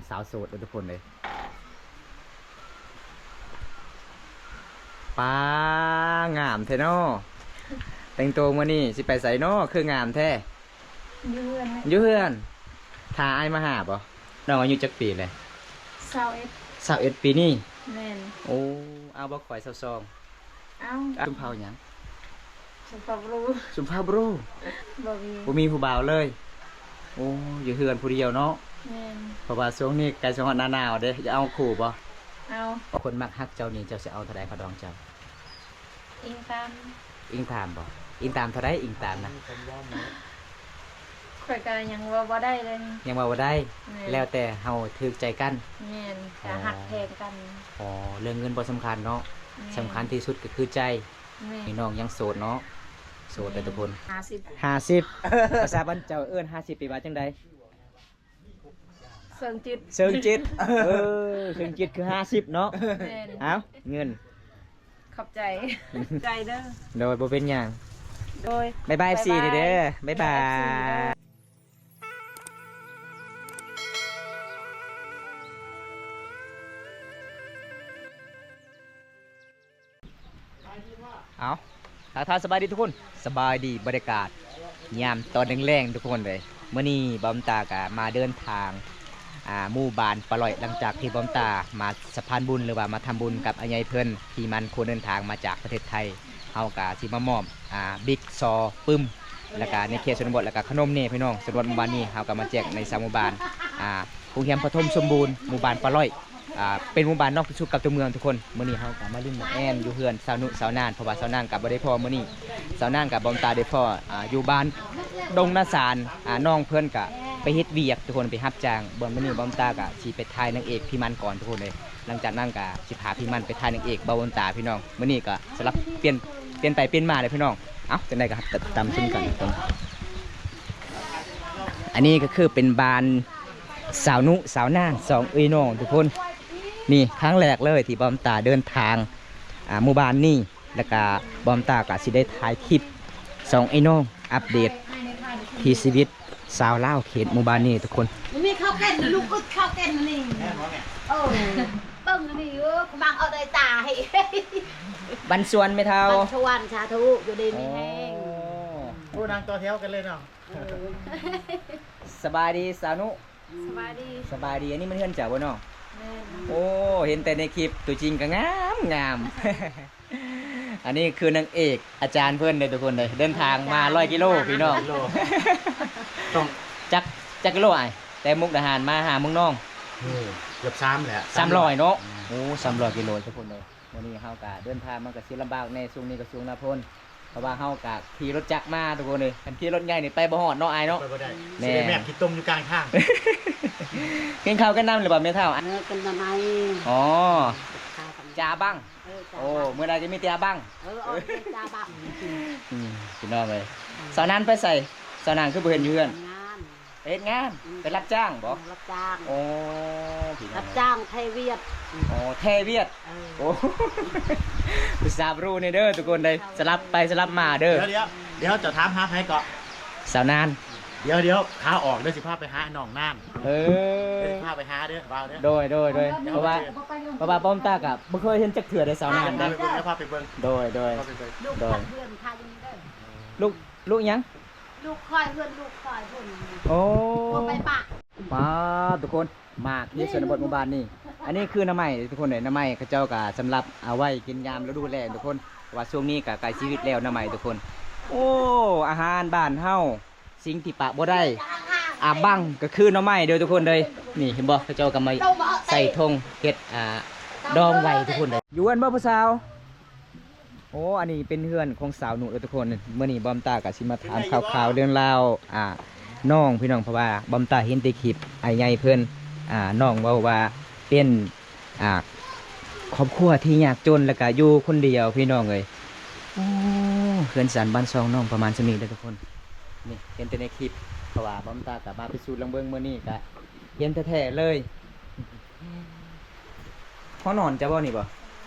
ສາວໂສດເດີທຸກຄົນເດີ. ປ້າ ງາມແທ້ເນາະ ແຕ່ງໂຕມື້ນີ້ຊິໄປໃສເນາະ ຄືງາມແທ້? ຢູ່ເຮືອນແຫຼະ ຢູ່ເຮືອນ. ຖ້າອ້າຍມາຫາບໍ່? ນ້ອງອາຍຸຈັກປີແລ້ວ? ຊາວເອັດ ຊາວເອັດປີນີ້. ແມ່ນ. ໂອ້ ເອົາບໍ່ ຂ້ອຍຊາວສອງ. ເອົ້າ ຊຸມເຜົ່າຫຍັງ? ຊຸມເຜົ່າບຣູ. ຊຸມເຜົ່າບຣູ. ບໍ່ມີ ບໍ່ມີຜູ້ບ່າວເລີຍ. ໂອ້ ຢູ່ເຮືອນຜູ້ດຽວເນາະ. ແມ່ນ. ເພາະວ່າຊ່ວງນີ້ໃກ້ຊິຮອດໜ້າໜາວເດ້ ຢາກເອົາຄູ່ບໍ່? ເອົາ. ຄົນມັກຮັກເຈົ້ານີ້ ເຈົ້າຊິເອົາເທົ່າໃດຄ່າດອງເຈົ້າ? ອີງຕາມ ອີງຕາມບໍ່? ອີງຕາມເທົ່າໃດ? ອີງຕາມນະ? ຂ້ອຍກໍຍັງເວົ້າບໍ່ໄດ້ເລີຍ. ຍັງເວົ້າບໍ່ໄດ້. ແມ່ນ. ແລ້ວແຕ່ເຮົາຖືກໃຈກັນ. ແມ່ນ. ອໍ ກໍຮັກແພງກັນ. ອໍ ເລື່ອງເງິນບໍ່ສຳຄັນເນາະ. ແມ່ນ. ສຳຄັນທີ່ສຸດກໍຄືໃຈ. ແມ່ນ. ນີ້ນ້ອງຍັງໂສດເນາະ ໂສດເດີທຸກຄົນ. ຫ້າສິບ ຫ້າສິບ. ພາສາບ້ານເຈົ້າເອີ້ນຫ້າສິບ ແປວ່າຈັ່ງໃດ? ເຊີງຈິດ ເຊີງຈິດ. ເອີ ເຊີງຈິດຄືຫ້າສິບເນາະ. ແມ່ນ. ເອົ້າ ເງິນ. ຂອບໃຈ ໃຈເດີ. ໂດຍ ບໍ່ເປັນຫຍັງ. ໂດຍ ບາຍບາຍ ບາຍບາຍ ສີ່ ເດີເດີ. ບາຍບາຍ ບາຍບາຍ ເອັຟຊີ ເດີ. ເອົາ ທັກທາຍສະບາຍດີທຸກຄົນ ສະບາຍດີ ບັນຍາກາດຍາມຕອນແລງໆ ທຸກຄົນເອີຍ. ມື້ນີ້ບ່າວບຸນຕາກະມາເດີນທາງ ອ່າ ໝູ່ບ້ານປາຫຼ້ອຍ ຫຼັງຈາກທີ່ບ່າວບຸນຕາມາສະພານບຸນ ຫຼືວ່າມາທຳບຸນກັບອາໃຫຍ່ເພິ່ນທີ່ມັນຄົນເດີນທາງມາຈາກປະເທດໄທ. ເຮົາກະຊິມາມອບ ອ່າ ບິກ ຊໍ ປຶ້ມ ແລ້ວກະໃນເຂດຊົນນະບົດ ແລ້ວກະຂະໜົມແດ່ພີ່ນ້ອງ. ຊົນນະບົດໝູ່ບ້ານນີ້ ເຮົາກະມາແຈກໃນຊາວໝູ່ບ້ານ ອ່າ ໂຮງຮຽນປະຖົມສົມບູນ ໝູ່ບ້ານປາຫຼ້ອຍ ອ່າ ເປັນໝູ່ບ້ານນອກທີ່ສຸດກັບຕົວເມືອງທຸກຄົນ. ມື້ນີ້ເຮົາກໍມາຫຼິ້ນມາແອ່ນຢູ່ເຮືອນສາວນຸ ສາວນານ ເພາະວ່າສາວນານກໍບໍ່ໄດ້ພໍ້ມື້ນີ້. ສາວນານກັບບ່າວບຸນຕາໄດ້ພໍ້ ອ່າ ຢູ່ບ້ານດົງນາສານ. ອ່າ ນ້ອງເພິ່ນກໍໄປເຮັດວຽກທຸກຄົນ ໄປຮັບຈ້າງ. ບ່າວ ມື້ນີ້ບ່າວບຸນຕາກໍຊິໄປຖ່າຍນາງເອກພິມານກ່ອນທຸກຄົນເອີຍ. ຫຼັງຈາກນັ້ນກໍຊິພາພິມານໄປຖ່າຍນາງເອກບ່າວບຸນຕາພີ່ນ້ອງ. ມື້ນີ້ກໍສະຫຼັບປ່ຽນ ປ່ຽນໄປປ່ຽນມາເລີຍພີ່ນ້ອງ. ເອົ້າ ຈັ່ງໃດກໍຕິດຕາມຊົມກັນທຸກຄົນ. ອັນນີ້ກໍຄືເປັນບ້ານ ສາວນຸ ສາວນານ ສອງເອື້ອຍນ້ອງທຸກຄົນ. ນີ້ຄັ້ງແລກເລີຍທີ່ບ່າວບຸນຕາເດີນທາງ ອ່າ ໝູ່ບ້ານນີ້ ແລ້ວກະບ່າວບຸນຕາກະຊິໄດ້ຖ່າຍຄລິບສອງເອື້ອຍນ້ອງອັບເດດທີ່ຊີວິດຊາວລາວເຂດໝູ່ບ້ານນີ້ທຸກຄົນ. ມີເຂົ້າແກ່ນນະລູກ ອຶດເຂົ້າແກ່ນນີ້. ເອີ ເບິ່ງນີ້ ເອີ ກຳລັງເອົາໄດ້ຕາໃຫ້ ບ້ານສວນແມ່ເຖົ້າ ບ້ານສວນ ສາທຸ ຢູ່ດີມີແຮງ. ໂອ້ ນັ່ງຕໍ່ແຖວກັນເລີຍເນາະ. ເອີ ສະບາຍດີສາວນຸ. ສະບາຍດີ ສະບາຍດີ. ອັນນີ້ແມ່ນເຮືອນເຈົ້າບໍ່ນ້ອງ? ແມ່ນ. ໂອ້ ເຫັນແຕ່ໃນຄລິບ ຕົວຈິງກໍງາມ ງາມ. ອັນນີ້ຄືນາງເອກອາຈານເພິ່ນເດີທຸກຄົນເດີ ເດີນທາງມາຮ້ອຍກິໂລພີ່ນ້ອງ. ຕ້ອງ ຈັກ ຈັກກິໂລອ້າຍ? ແຕ່ມຸກດາຫານມາຫາເມືອງນອງ ໂອ້ ເກືອບສາມແຫຼະ ສາມຮ້ອຍເນາະ. ໂອ້ ສາມຮ້ອຍກິໂລທຸກຄົນເດີ. ມື້ນີ້ເຮົາກະເດີນທາງມາກະຊິລຳບາກແດ່ ຊ່ວງນີ້ກະຊ່ວງໜ້າຝົນ ເພາະວ່າເຮົາກະຂີ່ລົດຈັກມາທຸກຄົນເອີຍ. ຄັນຂີ່ລົດໃຫຍ່ນີ້ໄປບໍ່ຮອດເນາະອ້າຍເນາະ. ໄປບໍ່ໄດ້. ແມ່ນ. ຊິໄດ້ແມບຂີ້ຕົມຢູ່ກາງທາງ. ກິນເຂົ້າກັນນຳຫຼືບໍ່ແມ່ເຖົ້າ? ເອີ ກິນນຳໄອ້. ອໍ ຈ້າບັ້ງ. ເອີ ໂອ້ ມື້ໃດກໍມີແຕ່ອາບັ້ງ. ເອີ ເອົາແຕ່ຈາບັ້ງ. ອືມ ພີ່ນ້ອງເອີຍ ສາວນານໄປໃສ? ສາວນານຄືບໍ່ເຫັນຢູ່ເຮືອນ? ໄປເຮັດງານ. ໄປເຮັດງານ? ອືມ ໄປຮັບຈ້າງບໍ່? ອືມ ຮັບຈ້າງ. ໂອ້ ພີ່ນ້ອງ ຮັບຈ້າງໄທວຽດ. ອໍ ໄທວຽດ. ເອີ ໂອ້ ອຸດສ່າບຮູ້ແນ່ເດີທຸກຄົນເດີ ສະຫຼັບໄປສະຫຼັບມາເດີ. ດຽວ ດຽວ ດຽວ ເຈົ້າຖາມຫາໃຜເກາະ? ສາວນານ. ດຽວ ດຽວ ຂາອອກເດີ ຊິພາໄປຫານ້ອງນານ. ເອີ ດຽວຊິພາໄປຫາເດີ ບ່າວເດີ. ໂດຍ ໂດຍ ໂດຍ. ເພາະວ່າ ເພາະວ່າບ່າວບຸນຕາກະບໍ່ເຄີຍເຫັນຈັກເທື່ອເດີ ສາວນານເດີ. ດຽວພາໄປເບິ່ງ ດຽວພາໄປເບິ່ງ. ໂດຍ ໂດຍ ໂດຍ. ລູກ ລູກຫຍັງ? ລູກຂ້ອຍເພິ່ນ ລູກຂ້ອຍເພິ່ນ. ໂອ້ ໄປປະ ປາ ທຸກຄົນ ໝາກເຂດຊົນນະບົດໝູ່ບ້ານນີ້. ອັນນີ້ຄືໜໍ່ໄມ້ທຸກຄົນເອີຍ ໜໍ່ໄມ້ເຂົາເຈົ້າກະສຳລັບເອົາໄວ້ກິນຍາມລະດູແລ້ງທຸກຄົນ ເພາະວ່າຊ່ວງນີ້ກະໃກ້ຊີວິດແລ້ວໜໍ່ໄມ້ທຸກຄົນ. ໂອ້ ອາຫານບ້ານເຮົາ ສິ່ງທີ່ປະບໍ່ໄດ້ ອາບັງ ກໍຄືໜໍ່ໄມ້ເດີທຸກຄົນເດີ. ນີ້ເຫັນບໍ່ ເຂົາເຈົ້າກໍມາໃສ່ຖົງເຮັດ ອ່າ ດອງໄວ້ທຸກຄົນເດີ. ຢູ່ເຮືອນບໍ່ຜູ້ສາວ? ໂອ້ ອັນນີ້ເປັນເຮືອນຂອງສາວນຸເດີທຸກຄົນ. ມື້ນີ້ບ່າວບຸນຕາກໍຊິມາຖາມຂ່າວໆເລື່ອງລາວ ອ່າ ນ້ອງ ພີ່ນ້ອງ ເພາະວ່າບ່າວບຸນຕາເຫັນແຕ່ຄລິບອ້າຍໃຫຍ່ເພິ່ນ ອ່າ ນ້ອງເວົ້າວ່າເປັນ ອ່າ ຄອບຄົວທີ່ຍາກຈົນ ແລ້ວກໍຢູ່ຄົນດຽວ ພີ່ນ້ອງເອີຍ. ໂອ້ ເຮືອນຊານບ້ານຊ່ອງນ້ອງປະມານສ່ຳນີ້ເດີທຸກຄົນ. ນີ້ເຫັນແຕ່ໃນຄລິບ ເພາະວ່າບ່າວບຸນຕາກໍມາພິສູດລອງເບິ່ງ ມື້ນີ້ກໍເຫັນແທ້ໆເລີຍ. ຫ້ອງນອນເຈົ້າບໍ່ນີ້ບໍ່?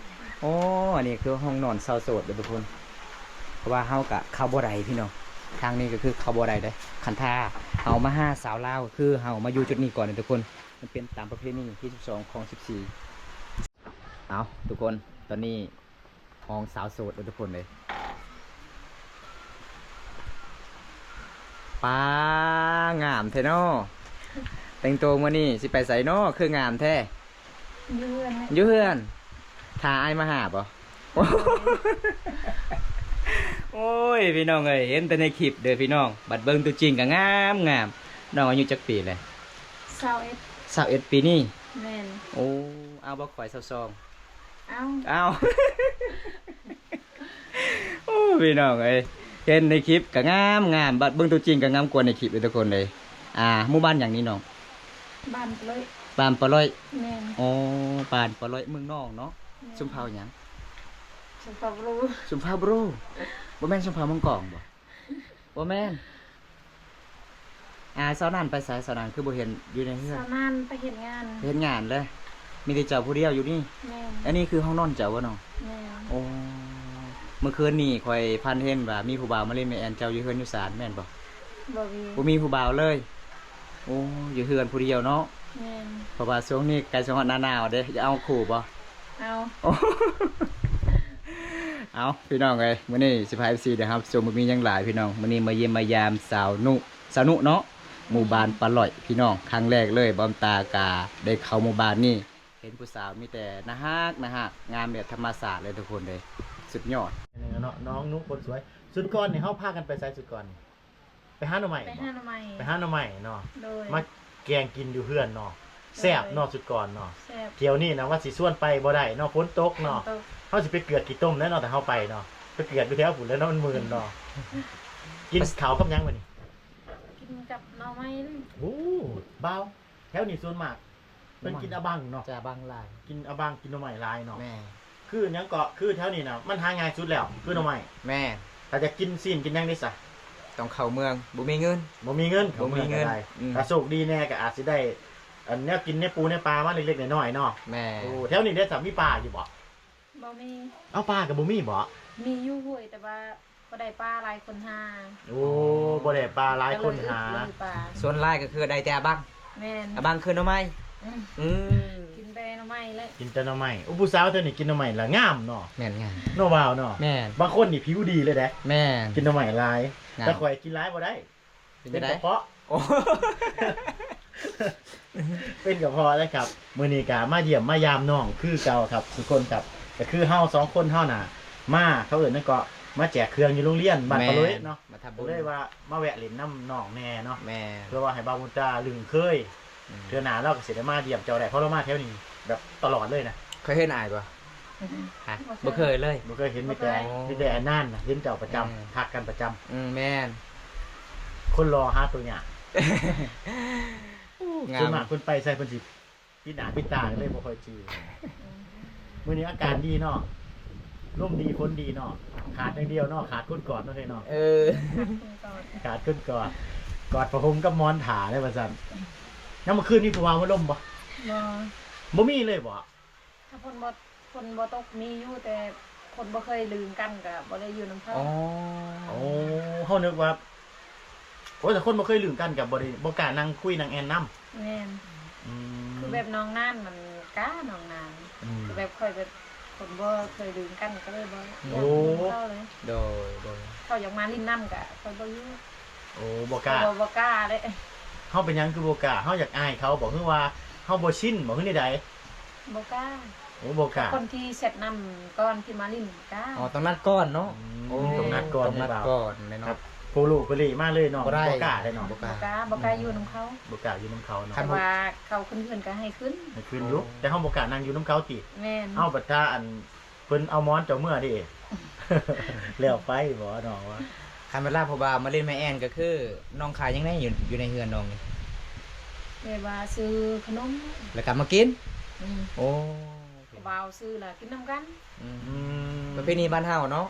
ໂອ້ ອັນນີ້ຄືຫ້ອງນອນຊາວໂສດເດີທຸກຄົນ ເພາະວ່າເຮົາກະເຂົ້າບໍ່ໄດ້ພີ່ນ້ອງ. ທາງນີ້ກໍຄືເຂົ້າບໍ່ໄດ້ເດ້ ຄັນຖ້າເຮົາມາຫາສາວລາວ ຄືເຮົາມາຢູ່ຈຸດນີ້ກ່ອນເດີທຸກຄົນ. ມັນເປັນຕາມປະເພນີທີສິບສອງ ຂອງສິບສີ່. ເອົາ ທຸກຄົນ ຕອນນີ້ຫ້ອງສາວໂສດເດີທຸກຄົນເອີຍ. ປາ ງາມແທ້ເນາະ ແຕ່ງໂຕມື້ນີ້ຊິໄປໃສເນາະ ຄືງາມແທ້? ຢູ່ເຮືອນແຫຼະ ຢູ່ເຮືອນ ຖ້າອ້າຍມາຫາບໍ່? ໂອ້ຍ ພີ່ນ້ອງເອີຍ ເຫັນແຕ່ໃນຄລິບເດີພີ່ນ້ອງ ບັດເບິ່ງຕົວຈິງກໍງາມໆ. ນ້ອງອາຍຸຈັກປີແລ້ວ? ຊາວເອັດ ຊາວເອັດປີນີ້. ແມ່ນ. ໂອ້ ເອົາບໍ່ ຂ້ອຍຊາວສອງ. ເອົາ ເອົາ ໂອ້ ພີ່ນ້ອງເອີຍ ເຫັນໃນຄລິບກໍງາມໆ ບັດເບິ່ງຕົວຈິງກໍງາມກວ່າໃນຄລິບເດີທຸກຄົນເອີຍ. ອ່າ ໝູ່ບ້ານຫຍັງນີ້ນ້ອງ? ບ້ານປະເລີຍ ບ້ານປະເລີຍ. ແມ່ນ. ອໍ ບ້ານປະເລີຍ ເມືອງນອງເນາະ. ແມ່ນ. ຊົນເຜົ່າຫຍັງ? ຊົນເຜົ່າບຣູ. ຊົນເຜົ່າບຣູ ບໍ່ແມ່ນຊົນເຜົ່າມັງກອງບໍ່? ບໍ່ແມ່ນ. ອ່າ ຊາວນານໄປໃສ? ຊາວນານຄືບໍ່ເຫັນຢູ່ໃນເຮືອນ? ຊາວນານໄປເຮັດງານ ເຮັດງານເລີຍ. ມີແຕ່ເຈົ້າຜູ້ດຽວຢູ່ນີ້? ແມ່ນ. ອັນນີ້ຄືຫ້ອງນອນເຈົ້າບໍ່ນ້ອງ? ແມ່ນ. ໂອ້ ເມື່ອຄືນນີ້ຂ້ອຍຝັນເຫັນວ່າມີຜູ້ບ່າວມາຫຼິ້ນແມ່ແອນເຈົ້າຢູ່ເຮືອນຢູ່ຊານແມ່ນບໍ່? ບໍ່ມີ ບໍ່ມີຜູ້ບ່າວເລີຍ. ໂອ້ ຢູ່ເຮືອນຜູ້ດຽວເນາະ. ແມ່ນ. ເພາະວ່າຊ່ວງນີ້ໃກ້ຊິຮອດໜ້າໜາວເດ້ ຢາກເອົາຄູ່ບໍ່? ເອົາ. ເອົາ ພີ່ນ້ອງເອີຍ ມື້ນີ້ຊິພາເອັຟຊີໄດ້ຮັບຊົມ ບໍ່ມີຫຍັງຫຼາຍພີ່ນ້ອງ. ມື້ນີ້ມາຢ້ຽມມາຢາມສາວນຸ ສາວນຸເນາະ ໝູ່ບ້ານປາຫຼ້ອຍພີ່ນ້ອງ ຄັ້ງແລກເລີຍ ບ່າວຕາກະໄດ້ເຂົ້າໝູ່ບ້ານນີ້ ເຫັນຜູ້ສາວມີແຕ່ໜ້າຮັກ ໜ້າຮັກ ງາມແບບທຳມະຊາດເລີຍທຸກຄົນເອີຍ ສຸດຍອດເນາະ. ນ້ອງນຸຄົນສວຍ ຊຸດກ່ອນນີ້ເຮົາພາກັນໄປໃສ? ຊຸດກ່ອນນີ້ ໄປຫາໜໍ່ໄມ້ ໄປຫາໜໍ່ໄມ້ ໄປຫາໜໍ່ໄມ້ເນາະ. ໂດຍ. ມາແກງກິນຢູ່ເຮືອນເນາະ. ໂດຍ. ແຊບເນາະ ຊຸດກ່ອນເນາະ. ແຊບ. ທ່ຽວນີ້ນະວ່າຊິຊວນໄປບໍ່ໄດ້ເນາະ ຝົນຕົກເນາະ. ຝົນຕົກ. ເຮົາຊິໄປເກືອກຂີ້ຕົມແລ້ວເນາະ ຖ້າເຮົາໄປເນາະ ໄປເກືອກຢູ່ແຖວພຸ້ນແລ້ວເນາະ ມັນມື່ນເນາະ. ກິນເຂົ້າກັບຫຍັງມື້ນີ້? ກິນກັບໜໍ່ໄມ້. ໂອ້ ບ່າວ ແຖວນີ້ສ່ວນມາກ ເພິ່ນກິນອະບັງເນາະ. ຈະອະບັງຫຼາຍ ກິນອະບັງ ກິນໜໍ່ໄມ້ຫຼາຍເນາະ. ແມ່ນ. ຄືຫຍັງເກາະ ຄືແຖວນີ້ນະ ມັນຫາງ່າຍສຸດແລ້ວ ຄືໜໍ່ໄມ້. ແມ່ນ. ຖ້າຈະກິນຊີ້ນກິນຫຍັງເດຊະ? ຕ້ອງເຂົ້າເມືອງ ບໍ່ມີເງິນ ບໍ່ມີເງິນ ເຂົ້າເມືອງກໍໄດ້. ອືມ. ຖ້າໂຊກດີແດ່ກໍອາດຊິໄດ້ ອັນ ແນວກິນໃນປູໃນປາມາເລັກໆນ້ອຍໆເນາະ. ແມ່ນ. ໂອ້ ແຖວນີ້ເດຊະ ມີປາຢູ່ບໍ່? ບໍ່ມີ. ເອົາ ປາກໍບໍ່ມີບໍ? ມີຢູ່ຫ້ວຍ ແຕ່ວ່າ ບໍ່ໄດ້ປາຫຼາຍຄົນຫາ. ໂອ້ ບໍ່ໄດ້ປາຫຼາຍຄົນຫາ ກໍເລີຍອຶດເລີຍປາ. ສ່ວນຫຼາຍກໍຄືໄດ້ແຕ່ອະບັງ. ແມ່ນ. ອະບັງຄືໜໍ່ໄມ້. ອືມ ອືມ ກິນແຕ່ໜໍ່ໄມ້ເລີຍ ກິນແຕ່ໜໍ່ໄມ້. ໂອ້ ຜູ້ສາວແຖວນີ້ກິນໜໍ່ໄມ້ລະງາມເນາະ. ແມ່ນ ງາມເນາະ ບ່າວເນາະ. ແມ່ນ. ບາງຄົນນີ້ຜິວດີເລີຍເດ້. ແມ່ນ. ກິນໜໍ່ໄມ້ຫຼາຍ. ງາມ. ແຕ່ຂ້ອຍກິນຫຼາຍບໍ່ໄດ້ ເປັນກະເພາະ. ໂອ້ ເປັນກະເພາະເລີຍຄັບ. ມື້ນີ້ກະມາຢ້ຽມມາຢາມນ້ອງຄືເກົ່າຄັບທຸກຄົນຄັບ. ກະຄືເຮົາສອງຄົນເຮົານະ ມາ ເຂົາເອີ້ນຫຍັງເກາະ ມາແຈກເຄື່ອງຢູ່ໂຮງຮຽນບ້ານປາເລີຍເນາະ. ມາທຳບຸນ ກໍເລີຍວ່າມາແວະຫຼິ້ນນຳນ້ອງແດ່ເນາະ. ແມ່ນ. ເພື່ອວ່າໃຫ້ບ່າວບຸນຕາລຶ້ງເຄີຍ. ອືມ. ເທື່ອໜ້າລາວກໍຊິໄດ້ມາຢ້ຽມເຈົ້າໄດ້ ເພາະລາວມາແຖວນີ້ແບບຕະຫຼອດເລີຍນະ. ເຄີຍເຫັນອ້າຍບໍ່? ອືມ. ຮະ? ບໍ່ເຄີຍ ບໍ່ເຄີຍເລີຍ. ບໍ່ເຄີຍເຫັນ ບໍ່ເຄີຍ ມີແຕ່ ມີແຕ່ອັນນັ້ນນະ ເຫັນເຈົ້າປະຈຳ ອືມ ທັກກັນປະຈຳ. ອືມ ແມ່ນ. ຄົນຫຼໍ່ຫາຕົວຍາກ. ໂອ້ ງາມ. ສ່ວນມາກເພິ່ນໄປໃສ ເພິ່ນຊິປິດໜ້າປິດຕາ ກໍເລີຍບໍ່ຄ່ອຍຈື່. ອືມ. ມື້ນີ້ອາກາດດີເນາະ ລົມດີ ຝົນດີເນາະ. ຂາດຢ່າງດຽວເນາະ ຂາດຄົນກອດເນາະເຮີຍເນາະ. ເອີ ຂາດຄົນກອດ ຂາດຄົນກອດ ກອດຜ້າຫົ່ມກັບໝອນຖ້າໄດ້ວ່າຊັ້ນ. ຍາມມື້ຄືນມີຜູ້ບ່າວມາລົມບໍ່? ບໍ່. ບໍ່ມີເລີຍບໍ? ຖ້າຝົນບໍ່ ຝົນບໍ່ຕົກມີຢູ່ ແຕ່ຄົນບໍ່ເຄີຍລຶ້ງກັນກໍບໍ່ໄດ້ຢູ່ນຳເຂົາ. ອໍ ໂອ້ ເຮົານຶກວ່າ ໂອ້ຍ ຖ້າຄົນບໍ່ເຄີຍລຶ້ງກັນກໍບໍ່ໄດ້ ບໍ່ກ້ານັ່ງຄຸຍນັ່ງແອ່ນນຳ. ແມ່ນ. ອືມ. ຄືແບບນ້ອງນານມັນກ້າ ນ້ອງນານ. ອືມ. ຄືແບບຂ້ອຍແບບຄົນບໍ່ເຄີຍດຶງກັນກໍເລີຍບໍ່ ໂອ້ ຢາກເຂົ້າເລີຍ. ໂດຍ ໂດຍ. ເຂົາຢາກມາຫຼິ້ນນຳກໍຂ້ອຍບໍ່ຢູ່. ໂອ້ ບໍ່ກ້າ. ບໍ່ ບໍ່ກ້າເດ້. ເຮົາເປັນຫຍັງຄືບໍ່ກ້າ? ເຮົາຢາກອາຍເຂົາບໍ? ຫຼືວ່າເຮົາບໍ່ຊິນບໍ? ຫຼືແນວໃດ? ບໍ່ກ້າ. ໂອ້ ບໍ່ກ້າ. ຄົນທີ່ແຊັດນຳກ່ອນທີ່ມາຫຼິ້ນກ້າ. ອໍ ຕ້ອງນັດກ່ອນເນາະ. ອືມ. ໂອ້ ຕ້ອງນັດກ່ອນ. ຕ້ອງນັດກ່ອນແມ່ນເນາະ. ຄັບ ຜູ້ລູກຜູ້ຫຼີມາເລີຍເນາະ. ບໍ່ໄດ້ ບໍ່ກ້າເດ້ເນາະ. ບໍ່ກ້າ ບໍ່ກ້າ ບໍ່ກ້າຢູ່ນຳເຂົາ. ອືມ. ບໍ່ກ້າຢູ່ນຳເຂົາເນາະ. ຄັນ ແຕ່ວ່າເຂົາຂຶ້ນເຮືອນກໍໃຫ້ຂຶ້ນ. ໃຫ້ຂຶ້ນຢູ່. ອໍ. ແຕ່ເຮົາບໍ່ກ້ານັ່ງຢູ່ນຳເຂົາຕິ? ແມ່ນ. ເຮົາບັດຖ້າອັນ ເພິ່ນເອົາໝອນເຈົ້າເມືອເດ້ ແລ້ວໄປບໍນ້ອງວ່າ. ຄັນເວລາຜູ້ບ່າວມາຫຼິ້ນແມ່ແອນ ກໍຄືນ້ອງຂາຍຫຍັງແດ່ຢູ່ ຢູ່ໃນເຮືອນນ້ອງນີ້? ແບບວ່າຊື້ຂະໜົມ ແລ້ວກໍມາກິນ. ອືມ. ໂອ້ ຜູ້ບ່າວຊື້ແລ້ວກິນນຳກັນ. ອືມ. ອືມ. ປະເພນີບ້ານເຮົາເນາະ.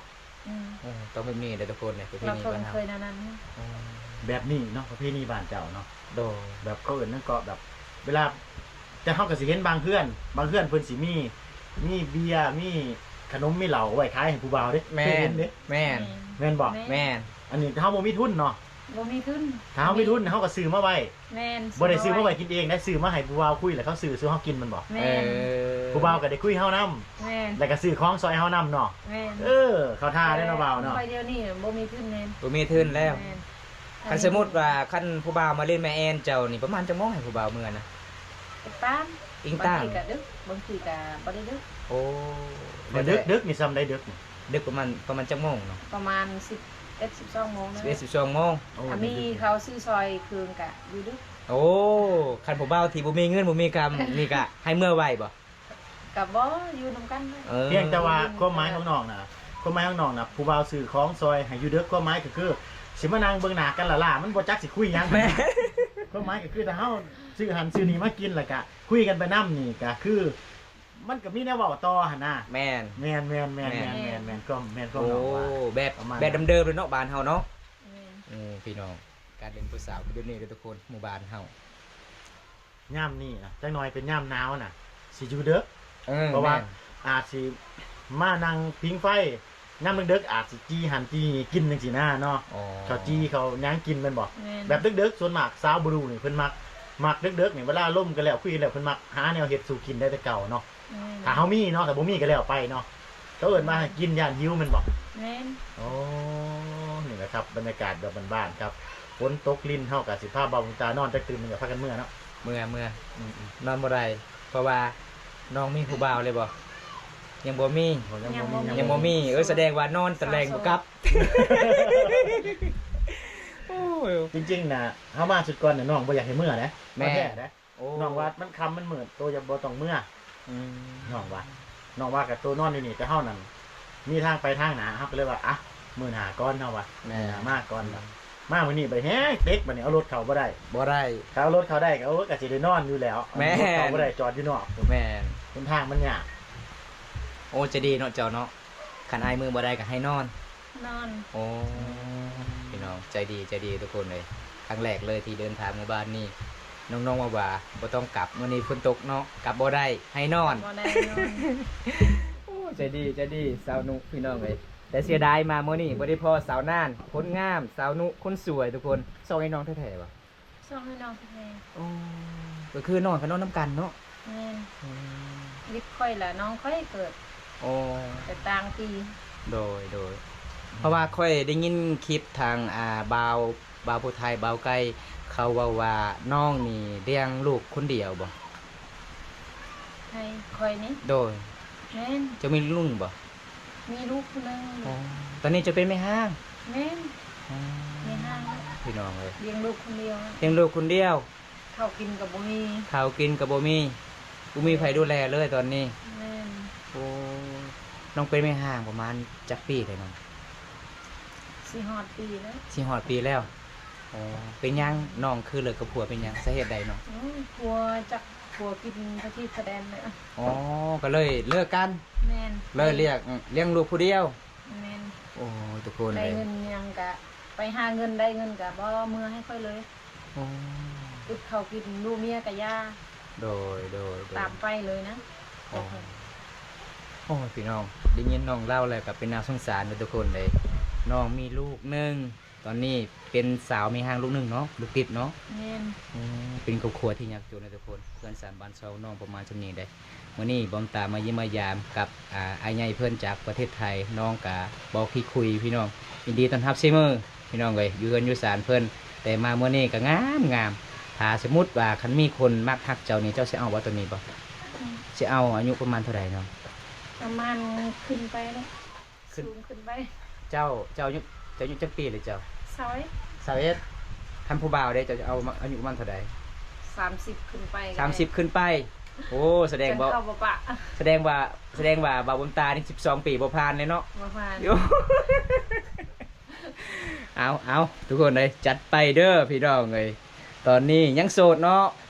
ອືມ. ໂອ້ ຕ້ອງແບບນີ້ເດ້ທຸກຄົນເດ້ ປະເພນີບ້ານເຮົາ. ເຄີຍແນວນັ້ນ. ອືມ. ແບບນີ້ເນາະ ປະເພນີບ້ານເຈົ້າເນາະ. ໂດຍ. ແບບເຂົາເອີ້ນຫຍັງເກາະ ແບບເວລາ ແຕ່ເຮົາກໍຊິເຫັນບາງເຮືອນ ບາງເຮືອນເພິ່ນຊິມີ ມີເບຍ ມີຂະໜົມ ມີເຫຼົ້າໄວ້ຂາຍໃຫ້ຜູ້ບ່າວເດ້. ແມ່ນ. ເຄີຍເຫັນເດ້. ແມ່ນ. ແມ່ນບໍ່? ແມ່ນ. ແມ່ນ. ອັນນີ້ເຮົາບໍ່ມີທຶນເນາະ. ບໍ່ມີທຶນ. ຖ້າເຮົາມີທຶນ ເຮົາກໍຊື້ມາໄວ້. ແມ່ນ. ບໍ່ໄດ້ຊື້ມາໄວ້ກິນເອງໄດ໋, ຊື້ມາໃຫ້ຜູ້ບ່າວຄຸຍ ແລ້ວເຂົາຊື້ສູ່ເຮົາກິນແມ່ນບໍ່? ແມ່ນ. ເອີ ຜູ້ບ່າວກໍໄດ້ຄຸຍເຮົານຳ. ແມ່ນ. ແລ້ວກໍຊື້ຂອງຊ່ອຍເຮົານຳເນາະ. ແມ່ນ. ເອີ ເຂົ້າທ່າເດ້ເນາະບ່າວເນາະ. ຂ້ອຍດຽວນີ້ບໍ່ມີທຶນແມ່ນ. ບໍ່ມີທຶນແລ້ວ. ແມ່ນ. ຄັນສົມມຸດວ່າ ຄັນຜູ້ບ່າວມາຫຼິ້ນແມ່ແອນເຈົ້ານີ້ ປະມານຈັກໂມງໃຫ້ຜູ້ບ່າວເມືອນະ? ຕາມ ອີງຕາມ ບາງທີກໍດຶກ ບາງທີກໍບໍ່ໄດ້ດຶກ. ໂອ້ ແລ້ວແຕ່. ດຶກໆນີ້ສ່ຳໃດ ດຶກນີ້? ດຶກປະມານ ປະມານຈັກໂມງເນາະ? ປະມານສິບເອັດ ສິບສອງໂມງ. ສິບເອັດ ສິບສອງໂມງ. ໂອ້ ຖ້າມີເຂົາຊື້ຊ່ອຍເຄື່ອງກະຢູ່ດຶກ. ໂອ້ ຄັນຜູ້ບ່າວທີ່ບໍ່ມີເງິນບໍ່ມີຄຳນີ້ກະໃຫ້ເມືອໄວບໍ່? ກະບໍ່ ຢູ່ນຳກັນ. ເອີ ພຽງແຕ່ວ່າຄວາມໝາຍຂອງນ້ອງນະ ຄວາມໝາຍຂອງນ້ອງນະ ຜູ້ບ່າວຊື້ຂອງຊ່ອຍໃຫ້ຢູ່ດຶກ ຄວາມໝາຍກໍຄືຊິມານັ່ງເບິ່ງໜ້າກັນລ້າໆ ມັນບໍ່ຈັກຊິຄຸຍຫຍັງ. ແມ່ນ. ຄວາມໝາຍກໍຄືຖ້າເຮົາຊື້ຫັ້ນຊື້ນີ້ມາກິນ ແລ້ວກະຄຸຍກັນໄປນຳນີ້ ກະຄື ມັນກໍມີແນວເວົ້າຕໍ່ຫັ້ນນະ. ແມ່ນ. ແມ່ນໆໆໆ ແມ່ນ ແມ່ນ ແມ່ນຄວາມ ແມ່ນຄວາມນ້ອງວ່າ. ໂອ້ ແບບ ປະມານ ແບບເດີມໆເລີຍເນາະ ບ້ານເຮົາເນາະ. ແມ່ນ. ໂອ້ ພີ່ນ້ອງ ການເປັນຜູ້ສາວຄືດຽວນີ້ເດີທຸກຄົນ ໝູ່ບ້ານເຮົາ. ຍາມນີ້ນະ ຈັກໜ່ອຍເປັນຍາມໜາວນະ ຊິຢູ່ເດິກ. ເອີ ເພາະວ່າ ແມ່ນ ອາດຊິມານັ່ງຜິງໄຟ ຍາມເດິກໆ ອາດຊິຈີ່ຫັ້ນຈີ່ນີ້ກິນຈັ່ງຊີ້ນະເນາະ. ອໍ ເຂົ້າຈີ່ເຂົ້າຫຍັງກິນແມ່ນບໍ່? ແມ່ນ. ແບບເດິກໆ ສ່ວນມາກສາວບລູນີ້ເພິ່ນມັກ ມັກເດິກໆນີ້ ເວລາລົມກັນແລ້ວ ຄຸຍກັນແລ້ວ ເພິ່ນມັກຫາແນວເຮັດສູ່ກິນໄດ້ແຕ່ເກົ່າເນາະ. ແມ່ນ. ຖ້າເຮົາມີເນາະ ຖ້າບໍ່ມີກໍແລ້ວໄປເນາະ. ເຂົາເອີ້ນວ່າໃຫ້ກິນຢ້ານຫິວແມ່ນບໍ່? ແມ່ນ. ໂອ້ ນີ້ແຫຼະຄັບ ບັນຍາກາດແບບບ້ານໆ ຄັບ. ຝົນຕົກລິນ ເຮົາກໍຊິພາບ່າວບຸນຕານອນຈັກຕື່ນໜຶ່ງກໍພາກັນເມືອເນາະ. ເມືອ ເມືອ. ອືມໆ ນອນບໍ່ໄດ້ ເພາະວ່ານ້ອງມີຜູ້ບ່າວແລ້ວບໍ່? ຍັງບໍ່ມີ. ຍັງບໍ່ມີ ຍັງບໍ່ມີ. ເອີ ສະແດງວ່ານອນຕະແລງບໍ່ກັບ. ໂອ້ຍ ຈິງໆນະ ເຮົາມາຊຸດກ່ອນນະ ນ້ອງບໍ່ຢາກໃຫ້ເມືອເດ້. ແມ່ນ. ແທ້ເດ້. ໂອ້ ນ້ອງວ່າມັນຄ່ຳມັນມືດ ໂຕຢ່າ ບໍ່ຕ້ອງເມືອ. ອືມ ນ້ອງວ່າ ນ້ອງວ່າກະໂຕນອນຢູ່ນີ້ ແຕ່ເຮົານັ້ນມີທາງໄປທາງໜ້າ ເຮົາກໍເລີຍວ່າ ອະ ມື້ໜ້າກ່ອນ ເຮົາວ່າ. ແມ່ນ. ມື້ໜ້າມາກ່ອນ. ອືມ ວ່າ ມາມື້ນີ້ບັດແຮງເຕັກ ບັດນີ້ເອົາລົດເຂົ້າບໍ່ໄດ້. ບໍ່ໄດ້. ຖ້າເອົາລົດເຂົ້າໄດ້ກໍ ໂອ້ຍ ກໍຊິໄດ້ນອນຢູ່ແລ້ວ. ແມ່ນ. ເອົາລົດເຂົ້າບໍ່ໄດ້ ຈອດຢູ່ນອກ ແມ່ນ ຫົນທາງມັນຍາກ. ໂອ້ ໃຈດີເນາະເຈົ້າເນາະ. ຄັນອ້າຍເມືອບໍ່ໄດ້ກໍໃຫ້ນອນ. ນອນ. ໂອ້ ອືມ ພີ່ນ້ອງໃຈດີ ໃຈດີທຸກຄົນເລີຍ. ຄັ້ງແລກເລີຍທີ່ເດີນທາງມາບ້ານນີ້ ນ້ອງໆວ່າ ວ່າບໍ່ຕ້ອງກັບ ມື້ນີ້ຝົນຕົກເນາະ ກັບບໍ່ໄດ້ ໃຫ້ນອນ. ບໍ່ໄດ້ນອນ. ໂອ້ ໃຈດີ ໃຈດີສາວນຸພີ່ນ້ອງເອີຍ. ແຕ່ເສຍດາຍມາມື້ນີ້ບໍ່ໄດ້ພໍ້ສາວນານຄົນງາມ ສາວນຸຄົນສວຍທຸກຄົນ. ຊອກໃຫ້ນ້ອງແທ້ໆບໍ່? ຊອກໃຫ້ນ້ອງແທ້ໆ. ໂອ້ ກໍຄືນ້ອງກໍນອນນຳກັນເນາະ. ແມ່ນ. ອືມ ວິດຂ້ອຍລະ ນ້ອງຂ້ອຍເກີດ. ໂອ້ ແຕ່ຕ່າງປີ. ໂດຍ ໂດຍ. ອືມ ເພາະວ່າຂ້ອຍໄດ້ຍິນຄລິບທາງ ອ່າ ບ່າວ ບ່າວຜູ້ໄທ ບ່າວໄກ່ ເຂົາເວົ້າວ່ານ້ອງນີ້ລ້ຽງລູກຄົນດຽວບໍ່? ໃຜ? ຂ້ອຍນີ້? ໂດຍ. ແມ່ນ. ເຈົ້າມີລູກໜຶ່ງບໍ່? ມີລູກຜູ້ໜຶ່ງ. ອໍ ຕອນນີ້ເຈົ້າເປັນແມ່ຮ້າງ? ແມ່ນ. ອໍ ແມ່ຮ້າງ. ພີ່ນ້ອງເອີຍ ລ້ຽງລູກຄົນດຽວ. ລ້ຽງລູກຄົນດຽວ. ເຂົ້າກິນກໍບໍ່ມີ. ເຂົ້າກິນກໍບໍ່ມີ. ບໍ່ມີໃຜດູແລເລີຍຕອນນີ້. ແມ່ນ. ໂອ້ ນ້ອງເປັນແມ່ຮ້າງປະມານຈັກປີແລ້ວນ້ອງ? ຊິຮອດປີແລ້ວ. ຊິຮອດປີແລ້ວ. ອໍ ເປັນຫຍັງນ້ອງຄືເລີກກັບຜົວ ເປັນຫຍັງ ສາເຫດໃດນ້ອງ? ໂອ້ຍ ຜົວຈັກ ຜົວກິນພະທິດພະແດນແລ້ວ. ອໍ ກໍເລີຍເລີກກັນ. ແມ່ນ. ເລີຍລ້ຽງ ລ້ຽງລູກຜູ້ດຽວ. ແມ່ນ. ໂອ້ຍ ທຸກຄົນເອີຍ ໄດ້ເງິນຫຍັງກະໄປຫາເງິນ ໄດ້ເງິນກະບໍ່ເມືອໃຫ້ຂ້ອຍເລີຍ. ໂອ້ ອຶດເຂົ້າກິນ ລູກເມຍກະຢ່າ. ໂດຍ ໂດຍ ໂດຍ. ຕາມໄປເລີຍນະ. ໂອ້ ໂອ້ຍ ພີ່ນ້ອງ ໄດ້ຍິນນ້ອງເລົ່າແລ້ວກໍເປັນໜ້າສົງສານເດີທຸກຄົນເອີຍ. ນ້ອງມີລູກໜຶ່ງ ຕອນນີ້ເປັນສາວແມ່ຮ້າງລູກໜຶ່ງເນາະ ລູກຕິດເນາະ. ແມ່ນ. ອືມ ເປັນຄອບຄົວທີ່ຍາກຈົນເດີທຸກຄົນ ເຮືອນຊານບ້ານຊ່ອງນ້ອງປະມານສ່ຳນີ້ເດ້. ມື້ນີ້ບ່າວບຸນຕາມາຢ້ຽມມາຢາມກັບ ອ່າ ອ້າຍໃຫຍ່ເພິ່ນຈາກປະເທດໄທ ນ້ອງກະບໍ່ຂີ້ຄຸຍພີ່ນ້ອງ ຍິນດີຕ້ອນຮັບເສມອພີ່ນ້ອງເອີຍ ຢູ່ເຮືອນຢູ່ຊານເພິ່ນ. ແຕ່ມາມື້ນີ້ກະງາມໆ. ຖ້າສົມມຸດວ່າຄັນມີຄົນມັກຮັກເຈົ້ານີ້ ເຈົ້າຊິເອົາບໍ່ ໂຕນີ້ບໍ່? ອືມ ຊິເອົາອາຍຸປະມານເທົ່າໃດນ້ອງ? ປະມານຂຶ້ນໄປເນາະ. ຂຶ້ນ ສູງຂຶ້ນໄປ. ເຈົ້າ ເຈົ້າອາຍຸ ເຈົ້າອາຍຸຈັກປີແລ້ວເຈົ້າ? ຊາວເອັດ. ຊາວເອັດ. ຄັນຜູ້ບ່າວເດ້ ເຈົ້າຈະເອົາອາຍຸປະມານເທົ່າໃດ? ສາມສິບຂຶ້ນໄປ. ສາມສິບຂຶ້ນໄປ. ໂອ້ ສະແດງວ່າ ສະແດງວ່າ ສະແດງວ່າບ່າວບຸນຕານີ້ສິບສອງປີບໍ່ຜ່ານເລີຍເນາະ. ບໍ່ຜ່ານ. ເອົາ ເອົາ ທຸກຄົນເອີຍ ຈັດໄປເດີພີ່ນ້ອງເອີຍ. ຕອນນີ້ຍັງໂສດເນາະ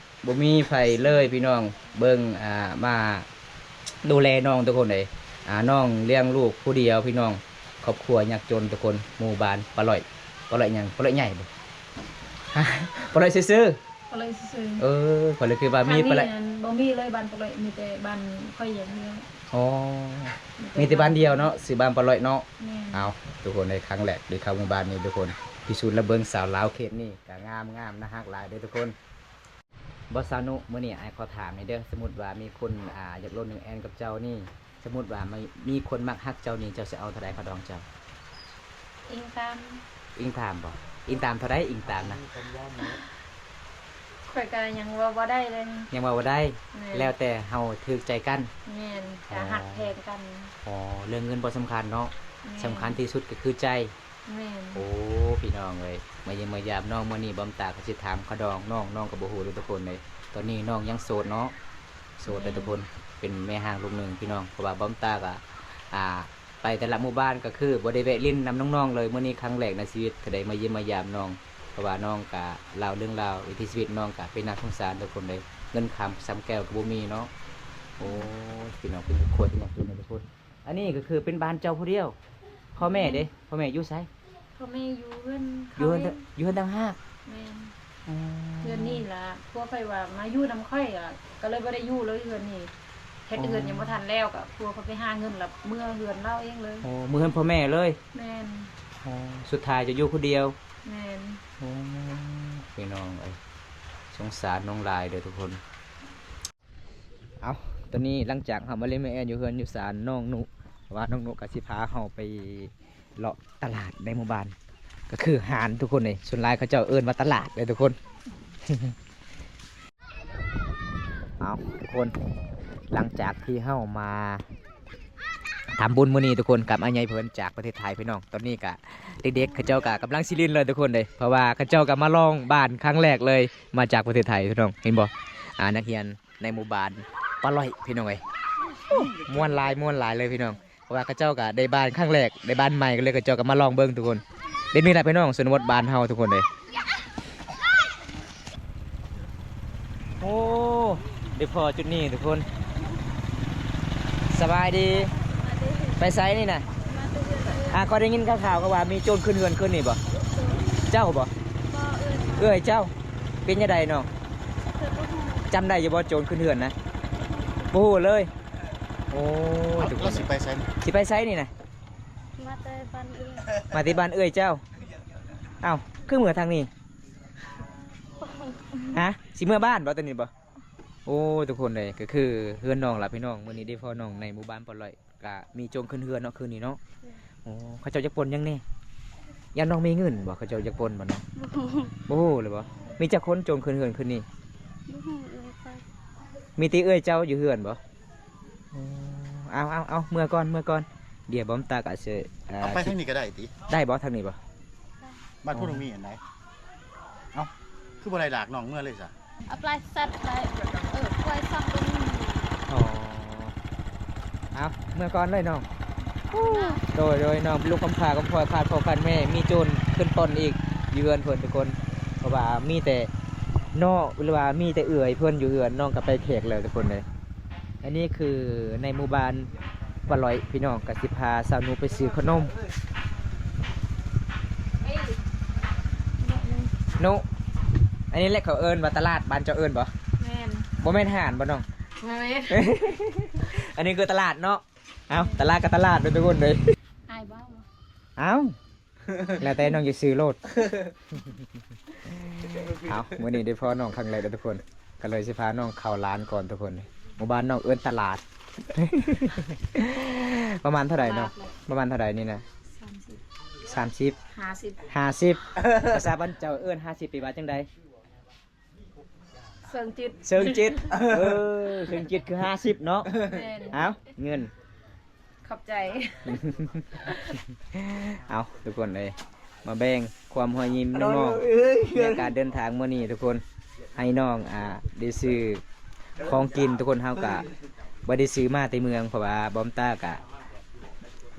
ບໍ່ມີໃຜເລີຍພີ່ນ້ອງ ເບິ່ງ ອ່າ ມາດູແລນ້ອງທຸກຄົນເອີຍ. ອ່າ ນ້ອງລ້ຽງລູກຜູ້ດຽວພີ່ນ້ອງ ຄອບຄົວຍາກຈົນທຸກຄົນ. ໝູ່ບ້ານປາຫຼ້ອຍ ປາຫຼ້ອຍຫຍັງ ປາຫຼ້ອຍໃຫຍ່ບໍ່? ປາຫຼ້ອຍຊື່ໆ. ປາຫຼ້ອຍຊື່ໆ. ເອີ ຂ້ອຍເລີຍຄິດວ່າມີປາຫຼ້ອຍ ບໍ່ມີເລີຍ ບ້ານປາຫຼ້ອຍ ມີແຕ່ບ້ານຂ້ອຍຢ່າງດຽວ. ອໍ ມີແຕ່ບ້ານດຽວເນາະ ຊື່ບ້ານປາຫຼ້ອຍເນາະ. ແມ່ນ. ເອົາ ທຸກຄົນເອີຍ ຄັ້ງແລກໄດ້ເຂົ້າໝູ່ບ້ານນີ້ທຸກຄົນ. ພິສູດລະເບິ່ງ ສາວລາວເຂດນີ້ກະງາມໆ ໜ້າຮັກຫຼາຍເດີທຸກຄົນ. ບໍ່ ສາວນຸ ມື້ນີ້ອ້າຍຂໍຖາມແດ່ເດີ ສົມມຸດວ່າມີຄົນ ອາ ຢາກລົງແອນກັບເຈົ້ານີ້ ສົມມຸດວ່າມີ ມີຄົນມັກຮັກເຈົ້ານີ້ ເຈົ້າຊິເອົາເທົ່າໃດຄ່າດອງເຈົ້າ? ອີງຕາມ ອີງຕາມບໍ່? ອີງຕາມເທົ່າໃດ? ອີງຕາມນະ? ຂ້ອຍກະຍັງເວົ້າບໍ່ໄດ້ເລີຍ. ຍັງເວົ້າບໍ່ໄດ້? ແມ່ນ. ແລ້ວແຕ່ເຮົາຖືກໃຈກັນ? ແມ່ນ. ອໍ ກະຮັກແພງກັນ. ອໍ ເລື່ອງເງິນບໍ່ສຳຄັນເນາະ? ແມ່ນ. ສຳຄັນທີ່ສຸດກະຄືໃຈ. ແມ່ນ. ໂອ້ ພີ່ນ້ອງເອີຍ ມາຢ້ຽມມາຢາມນ້ອງມື້ນີ້ ບອມຕາກະຊິຖາມຄ່າດອງນ້ອງ ນ້ອງກະບໍ່ຮູ້ເດີທຸກຄົນເອີຍ. ຕອນນີ້ນ້ອງຍັງໂສດເນາະ ໂສດເດີທຸກຄົນ. ແມ່ນ. ເປັນແມ່ຮ້າງລູກໜຶ່ງພີ່ນ້ອງ ເພາະວ່າບອມຕາກະ ອາ ໄປແຕ່ລະໝູ່ບ້ານກະຄືບໍ່ໄດ້ແວະຫຼິ້ນນຳນ້ອງໆເລີຍ. ມື້ນີ້ຄັ້ງແລກໃນຊີວິດທີ່ໄດ້ມາຢ້ຽມມາຢາມນ້ອງ ເພາະວ່ານ້ອງກະເລົ່າເລື່ອງລາວວິຖີຊີວິດນ້ອງກະເປັນໜ້າສົງສານທຸກຄົນເດີ ເງິນຄຳຊຳແກ້ວກະບໍ່ມີເນາະ. ໂອ້ຍ ພີ່ນ້ອງເປັນຄອບຄົວທີ່ຍາກຈົນເດີທຸກຄົນ. ອັນນີ້ກະຄືເປັນບ້ານເຈົ້າຜູ້ດຽວ. ພໍ່ແມ່ເດ? ແມ່ນ. ພໍ່ແມ່ຢູ່ໃສ? ພໍ່ແມ່ຢູ່ເຮືອນເຂົາເອງ. ຢູ່ເຮືອນຕ່າງຫາກ? ແມ່ນ. ອໍ ເຮືອນນີ້ລະ ຜົວຂ້ອຍວ່າມາຢູ່ນຳຂ້ອຍ ກະ ກະເລີຍບໍ່ໄດ້ຢູ່ເລີຍເຮືອນນີ້. ເຮັດເຮືອນ ອໍ ຍັງບໍ່ທັນແລ້ວ ກະຜົວຂ້ອຍໄປຫາເງິນລະເມືອເຮືອນລາວເອງເລີຍ. ອໍ ເມືອເຮືອນພໍ່ແມ່ເລີຍ? ແມ່ນ. ອໍ ສຸດທ້າຍຈະຢູ່ຜູ້ດຽວ? ແມ່ນ. ໂອ້ ພີ່ນ້ອງເອີຍ ສົງສານນ້ອງຫຼາຍເດີທຸກຄົນ. ເອົາ ຕອນນີ້ຫຼັງຈາກເຮົາມາຫຼິ້ນມາແອນຢູ່ເຮືອນຢູ່ຊານນ້ອງນຸ ວ່ານ້ອງນຸກະຊິພາເຮົາໄປເລາະຕະຫຼາດໃນໝູ່ບ້ານ ກະຄືຮ້ານທຸກຄົນເອີຍ. ສ່ວນຫຼາຍເຂົາເຈົ້າເອີ້ນວ່າຕະຫຼາດເດີທຸກຄົນ. ເອົາ ທຸກຄົນ ຫຼັງຈາກທີ່ເຮົາມາທຳບຸນມື້ນີ້ທຸກຄົນ ກັບອ້າຍໃຫຍ່ເພິ່ນຈາກປະເທດໄທພີ່ນ້ອງ. ຕອນນີ້ກະເດັກໆເຂົາເຈົ້າກະກຳລັງຊິຫຼິ້ນເລີຍທຸກຄົນເອີຍ ເພາະວ່າເຂົາເຈົ້າກະມາລອງບ້ານຄັ້ງແລກເລີຍ ມາຈາກປະເທດໄທພີ່ນ້ອງ ເຫັນບໍ່? ອາ ນັກຮຽນໃນໝູ່ບ້ານປາຫຼ້ອຍພີ່ນ້ອງເອີຍ. ໂອ້ ມ່ວນຫຼາຍ ມ່ວນຫຼາຍເລີຍພີ່ນ້ອງ ເພາະວ່າເຂົາເຈົ້າກະໄດ້ບ້ານຄັ້ງແລກ ໄດ້ບ້ານໃໝ່ ກະເລີຍເຂົາເຈົ້າກະມາລອງເບິ່ງທຸກຄົນ. ເປັນນີ້ລະພີ່ນ້ອງ ຊົນນະບົດບ້ານເຮົາທຸກຄົນເອີຍ. ໂອ້ ໄດ້ພໍ້ຈຸດນີ້ທຸກຄົນ. ສະບາຍດີ. ໄປໃສນີ້ນະ? ອາ ຂ້ອຍໄດ້ຍິນຂ່າວໆ ເຂົາວ່າມີໂຈນຂຶ້ນເຮືອນຂຶ້ນນີ້ບໍ່? ເຈົ້າບໍ່? ເອື້ອຍເຈົ້າ. ເປັນຈັ່ງໃດນ້ອງ? ຈຳໄດ້ຢູ່ບໍ່ ໂຈນຂຶ້ນເຮືອນນະ? ບໍ່ຮູ້ເລີຍ. ໂອ້ຍ ລາວຊິໄປໃສ? ຊິໄປໃສນີ້ນະ? ມາແຕ່ບ້ານເອື້ອຍ. ມາແຕ່ບ້ານເອື້ອຍເຈົ້າ. ອ້າວ ຄືເມືອທາງນີ້? ຮະ ຊິເມືອບ້ານບໍ່ຕອນນີ້ບໍ່? ໂອ້ ທຸກຄົນເອີຍ ກະຄືເຮືອນນ້ອງລະພີ່ນ້ອງ. ມື້ນີ້ໄດ້ພໍ້ນ້ອງໃນໝູ່ບ້ານປາຫຼ້ອຍ ກະມີໂຈນຂຶ້ນເຮືອນເນາະ ຄືນນີ້ເນາະ. ໂອ້ ເຂົາເຈົ້າຢາກປົນຫຍັງແດ່? ຢ້ານນ້ອງມີເງິນບໍ່? ເຂົາເຈົ້າຢາກປົນບໍ່ນ້ອງ? ບໍ່ຮູ້ເລີຍບໍ່? ມີຈັກຄົນໂຈນຂຶ້ນເຮືອນຄືນນີ້? ບໍ່ຮູ້ເອື້ອຍຂ້ອຍ. ມີແຕ່ເອື້ອຍເຈົ້າຢູ່ເຮືອນບໍ່? ໂອ້ ເອົາ ເອົາ ເອົາ ເມືອກ່ອນ ເມືອກ່ອນ. ດຽວບອມຕາກະຊິ ເອົາ ໄປທາງນີ້ກະໄດ້ຕິ? ໄດ້ບໍ່ທາງນີ້ບໍ່? ບ້ານຜູ້ນ້ອງມີອັນໃດ? ເອົ້າ ຄືບໍ່ໄດ້ລາກນ້ອງເມືອເລີຍຊະ? ເອົາປາຍສັດໄປ ເອີ ປ່ອຍສອງຕົວນີ້. ອໍ ເອົາ ເມືອກ່ອນເລີຍນ້ອງ. ໂດຍ ໂດຍ ນ້ອງເປັນລູກກຳພ້າກຳພ້ອຍ ຂາດພໍ່ຂາດແມ່ ມີໂຈນຂຶ້ນປ່ອນອີກຢູ່ເຮືອນເພິ່ນທຸກຄົນ. ເພາະວ່າມີແຕ່ນ້ອງ ຫຼືວ່າມີແຕ່ເອື້ອຍເພິ່ນຢູ່ເຮືອນ ນ້ອງກະໄປແຂກແລ້ວທຸກຄົນເອີຍ. ອັນນີ້ຄືໃນໝູ່ບ້ານປາຫຼ້ອຍ ພີ່ນ້ອງກະຊິພາສາວນຸໄປຊື້ຂະໜົມ. ນຸ ອັນນີ້ແຫຼະເຂົາເອີ້ນວ່າຕະຫຼາດ ບ້ານເຈົ້າເອີ້ນບໍ່? ແມ່ນ. ບໍ່ແມ່ນຮ້ານບໍ່ນ້ອງ? ບໍ່ແມ່ນ. ອັນນີ້ຄືຕະຫຼາດເນາະ. ເອົ້າ ຕະຫຼາດກະຕະຫຼາດເດີທຸກຄົນເດີ. ອາຍບໍ່? ເອົ້າ ແລ້ວແຕ່ນ້ອງຈະຊື້ໂລດ. ເອົ້າ ມື້ນີ້ໄດ້ພໍ້ນ້ອງຄັ້ງແລກເດີທຸກຄົນ ກະເລີຍຊິພານ້ອງເຂົ້າຮ້ານກ່ອນທຸກຄົນ. ໝູ່ບ້ານນ້ອງເອີ້ນຕະຫຼາດ. ປະມານເທົ່າໃດນ້ອງ? ຕະຫຼາດເລີຍ. ປະມານເທົ່າໃດນີ້ນະ? ສາມສິບ ສາມສິບ ຫ້າສິບ ຫ້າສິບ. ພາສາບ້ານເຈົ້າເອີ້ນຫ້າສິບ ແປວ່າຈັ່ງໃດ? ເຊີງຈິດ ເຊີງຈິດ. ເອີ ເຊີງຈິດຄືຫ້າສິບເນາະ. ແມ່ນ. ເອົ້າ ເງິນ ຂອບໃຈ. ເອົາ ທຸກຄົນເອີຍ ມາແບ່ງຄວາມຮອຍຍິ້ມນ້ອງໆ ໃນການເດີນທາງມື້ນີ້ທຸກຄົນ. ໃຫ້ນ້ອງ ອາ ໄດ້ຊື້ຂອງກິນທຸກຄົນ. ເຮົາກະບໍ່ໄດ້ຊື້ມາແຕ່ເມືອງ ເພາະວ່າບອມຕາກະ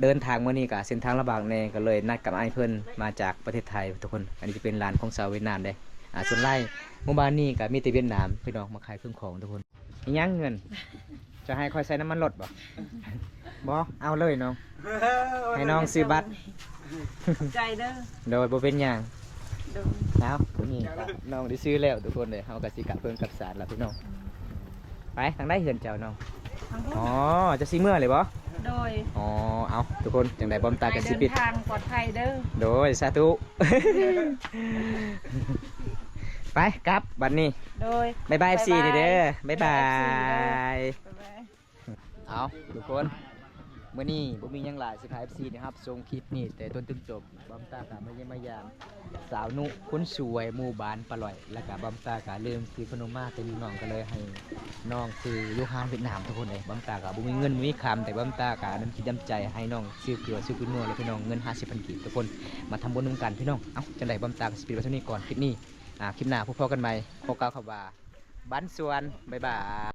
ເດີນທາງມື້ນີ້ກະເສັ້ນທາງລຳບາກແດ່ ກະເລີຍນັດກັບອ້າຍເພິ່ນມາຈາກປະເທດໄທທຸກຄົນ. ອັນນີ້ຈະເປັນຮ້ານຂອງຊາວຫວຽດນາມເດ້. ອາ ສ່ວນຫຼາຍໝູ່ບ້ານນີ້ກະມີແຕ່ຫວຽດນາມ ພີ່ນ້ອງມາຂາຍເຄື່ອງຂອງທຸກຄົນ. ອີຫຍັງເງິນ? ຈະໃຫ້ຂ້ອຍໃສ່ນ້ຳມັນລົດບໍ່? ບໍ່ ເອົາເລີຍນ້ອງ. ໃຫ້ນ້ອງຊື້ບັດ. ຂອບໃຈເດີ. ໂດຍ ບໍ່ເປັນຫຍັງ. ໂດຍ. ເອົາ ນີ້ກະນ້ອງໄດ້ຊື້ແລ້ວທຸກຄົນເດີ. ເຮົາກະຊິກັບເຮືອນກັບຊານລະພີ່ນ້ອງ. ໄປ ທາງໃດເຮືອນເຈົ້ານ້ອງ? ອໍ ຈະຊິເມືອເລີຍບໍ່? ໂດຍ. ອໍ ເອົາ ທຸກຄົນ ຈັ່ງໃດບອມຕາກໍຊິປິດ ເດີນທາງປອດໄພເດີ. ໂດຍ ສາທຸ. ໄປ ກັບບັດນີ້. ໂດຍ. ບາຍບາຍ ເອັຟຊີ ນີ້ເດີ. ບາຍບາຍ. ບາຍບາຍ. ເອົາ ທຸກຄົນ ມື້ນີ້ບໍ່ມີຫຍັງຫຼາຍ ຊິພາ ເອັຟຊີ ນີ້ຮັບຊົມຄລິບນີ້ແຕ່ຕົ້ນຈົນຈົບ. ບອມຕາກໍມາຢ້ຽມມາຢາມສາວນຸ ຄົນສວຍ ໝູ່ບ້ານປາຫຼອຍ ແລ້ວກໍບອມຕາກໍລືມຖືຂະໜົມມາ ແຕ່ນ້ອງກໍເລີຍໃຫ້ນ້ອງຊື້ຢູ່ຮ້ານຫວຽດນາມ ທຸກຄົນເອີຍ. ບອມຕາກໍບໍ່ມີເງິນບໍ່ມີຄຳ ແຕ່ບອມຕາກໍນ້ຳຈິດນ້ຳໃຈໃຫ້ນ້ອງຊື້ເກືອຊື້ປຸງນົວ ແລ້ວພີ່ນ້ອງ ເງິນຫ້າສິບພັນກີບ ທຸກຄົນ ມາທຳບຸນນຳກັນ ພີ່ນ້ອງ. ເອົ້າ ຈັ່ງໃດບອມຕາກໍຊິປິດໄວ້ເທົ່ານີ້ກ່ອນ ຄລິບນີ້. ອ່າ ຄລິບໜ້າພົບພໍ້ກັນໃໝ່ ຂໍກ່າວຄຳວ່າ ບັນຊວນ ບາຍບາຍ.